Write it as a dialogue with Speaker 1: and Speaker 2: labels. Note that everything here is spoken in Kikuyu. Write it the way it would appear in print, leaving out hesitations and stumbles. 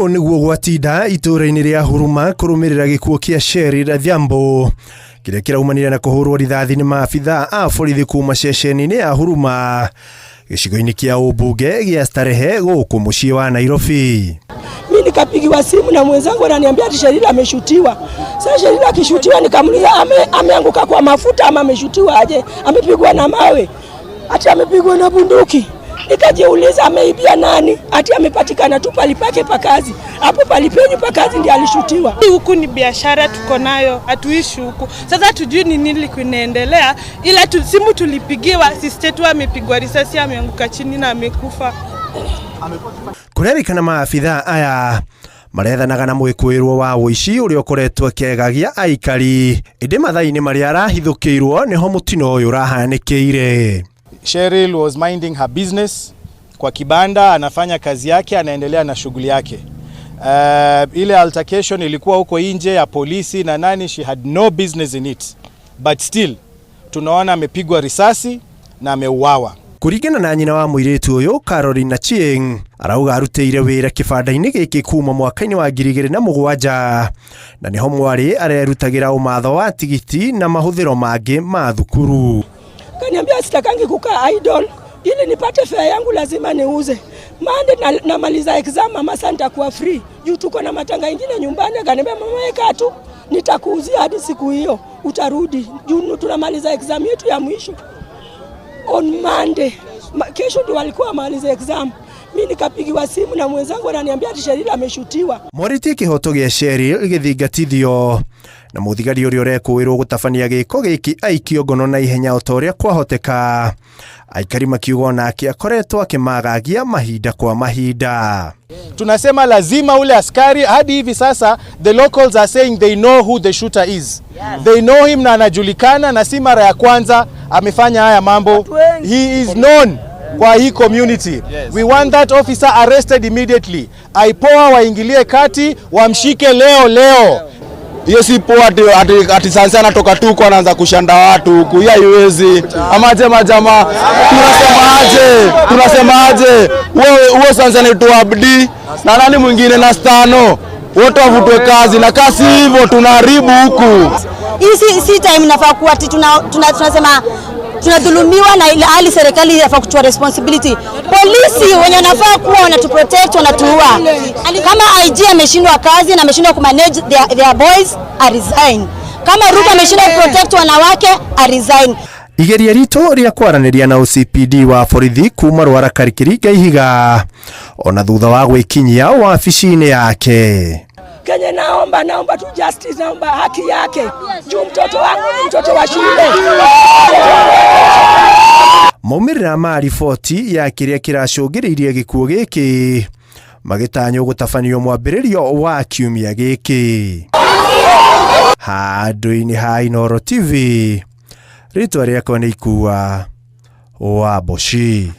Speaker 1: Ũũ nĩguo gwatinda itũũra-inĩ rĩa Huruma kũrũmĩrĩra gĩkuũ kĩa Sheryl Adhiambo kĩrĩa kĩraumanire na kũhũrwo rithathi nĩ maabitha a borithi kuma ceceni-inĩ ya Huruma gĩcigo-inĩ kĩa ũmbunge gĩa Starehe gũkũ mũciĩ wa Nairobi.
Speaker 2: Mi nikapigiwa simu na mwenzangu ananiambia ati Sheryl ameshutiwa. Sasa Sheryl akishutiwa, nikamuuliza ameanguka kwa mafuta ama ameshutiwa aje? Amepigwa na mawe? Ati amepigwa na bunduki. Nikajiuliza ameibia nani? Ati amepatikana tu pali pake pa kazi. Hapo pali penyu pa kazi ndiye alishutiwa.
Speaker 3: Huku ni biashara tuko nayo, hatuishi huku. Sasa hatujui ni nini kunaendelea, ila simu tulipigiwa, sister yetu amepigwa risasi, ameanguka chini na amekufa.
Speaker 1: Kũrerĩkana maabitha aya marethanaga na mwĩkũĩrwo wa ũici ũrĩa ũkoretwo akĩagagia aikari, ĩndĩ mathaa-inĩ marĩa arahithũkĩirwo nĩho mũtino ũyũ ũrahanĩkĩire.
Speaker 4: Sheryl was minding her business kwa kibanda, anafanya kazi yake, anaendelea na shughuli yake. Ile altercation ilikuwa huko nje ya polisi na nani, she had no business in it, but still tunaona amepigwa risasi na ameuawa.
Speaker 1: Kũringana na nyina wa mũirĩtu ũyũ Caroline Achieng, arauga arutĩire wĩra kĩbanda-inĩ gĩkĩ kuma mwaka-inĩ wa 2007 na nĩho mwarĩ arerutagĩra ũmatho wa tigiti na mahũthĩro mangĩ ma thukuru.
Speaker 2: Kaniambia sitakangi kukaa idle, ili nipate fare yangu lazima niuze. Monday namaliza exam, mama, sasa nitakuwa free. Juu tuko na matanga ingine nyumbani. Akaniambia mama, weka tu, nitakuuzia hadi siku hiyo utarudi. Juu tunamaliza exam yetu ya mwisho on Monday. Kesho ndio walikuwa wamaliza exam. Mi nikapigiwa simu na mwenzangu ananiambia ati Sheryl ameshutiwa.
Speaker 1: Morĩtie kĩhoto gĩa Sheryl gĩthingatithio na mũthigari ũrĩa ũrekũĩrwo gũtabania gĩko gĩkĩ aikio ngono na ihenya o ta ũrĩa kwahoteka. Aikari makiuga onake akoretwo akĩmagagia mahinda kwa mahinda.
Speaker 4: Tunasema lazima ule askari, hadi hivi sasa the locals are saying they know who the shooter is. They know him na anajulikana, na si mara ya kwanza amefanya haya mambo. He is known kwa hii community. We want that officer arrested immediately. IPOA waingilie kati, wamshike leo leo.
Speaker 5: Hiyo si poa ati sasa anatoka tu huko anaanza kushanda watu huku. Hiyo haiwezi. Ama je majamaa, tunasema aje? Tunasema aje? Wewe huo sasa anaitwa Abdi na nani mwingine na Stano. Wote wavutwe kazi na kasi hivyo tunaharibu huku.
Speaker 6: Hii si time inafaa kuwa ati tunasema tunadhulumiwa na ile hali serikali inafaa kuchukua responsibility. Polisi wenye wanafaa kuwa wanatuprotect wanatuua. Kama IG ameshindwa kazi na ameshindwa kumanage their boys, a resign. Kama Ruto ameshindwa kuprotect wanawake, a resign.
Speaker 1: Igeria ritũ rĩa kwaranĩria na OCPD wa borithi kuma Ruaraka rĩkĩringa ihiga ona thutha wa gwĩkinyia wabici-inĩ yake.
Speaker 2: Kenye naomba tu justice, naomba haki yake. Juu mtoto wangu ni mtoto wa shule.
Speaker 1: Maumĩrĩra ma riboti ya kĩrĩa kĩracũngĩrĩirie gĩkuũ gĩkĩ magĩtanywo gũtabanio mwambĩrĩrio wa kiumia gĩkĩ. Handũ-inĩ ha Inooro TV, rĩtwa rĩakwa nĩ Ikua wa Mboci.